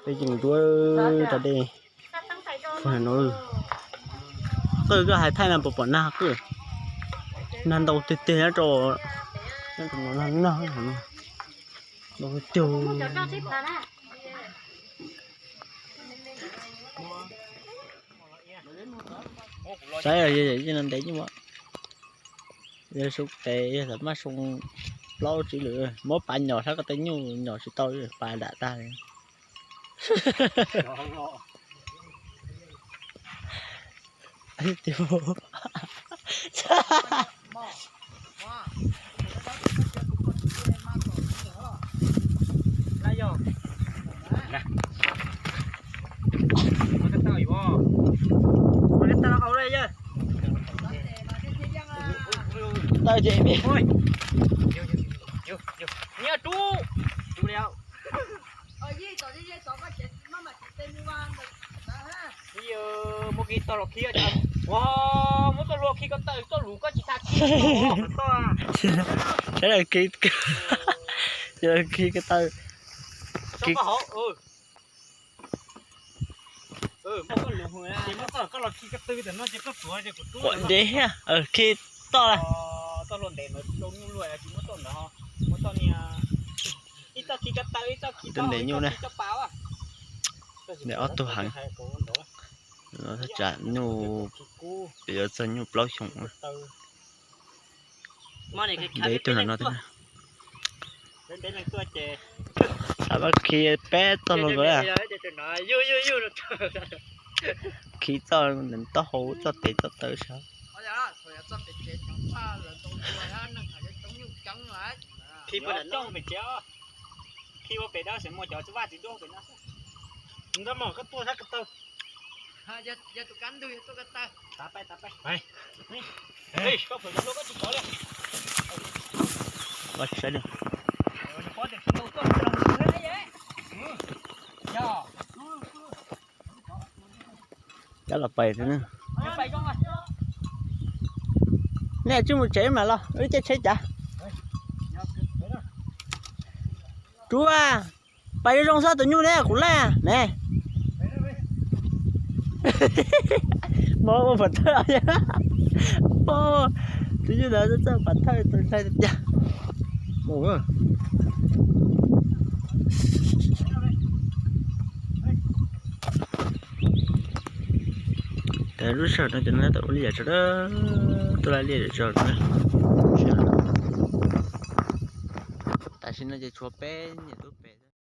Peb ces mus nruab rau dej no. Qwj koj hais thaij no puas pom nag qwj? Nag ntau tiag tiag nyob rau, nyob rau no nag, ntau tiag tiag. Saib yog no ntev nyuj, yog soo tes yog maj soo plaub tsib lwm, muab pas nyom saib ko taw nyuj nyom tsis tau, pas dam tag li. Tawm ces, muab kiag tog los khi, muab txoj hlua khi ko taw, txoj lus koj tsis tau khi. Sawv daws khi, sawv daws khi ko taw. Khi, quam ntev thiab, khi toj la. Tus ntev nyuj na. Ntev ob tug heev. Thaj tsam nyuj, yuav txog nyuj plaub xyoo. Ntev ib tug no no. Xav mas khi peb txoj hlua nkawd, khi txoj taub hau txoj tes txoj taw sav. Cab los pais xwb na. Nej tsis mus tsev mas los wb caij tsheb cav. Tsuav, pais zoo zoo xwb tus nyuj ne kuv laj ne. Mob ua pov thawj, tus nyuj ntawd txawj pov thawj tus hlais tiag. Lub sij hawm no ces no tau ua li yam tso, tuaj laij li yam tso. Tam sim no ces tshuav peb niam tub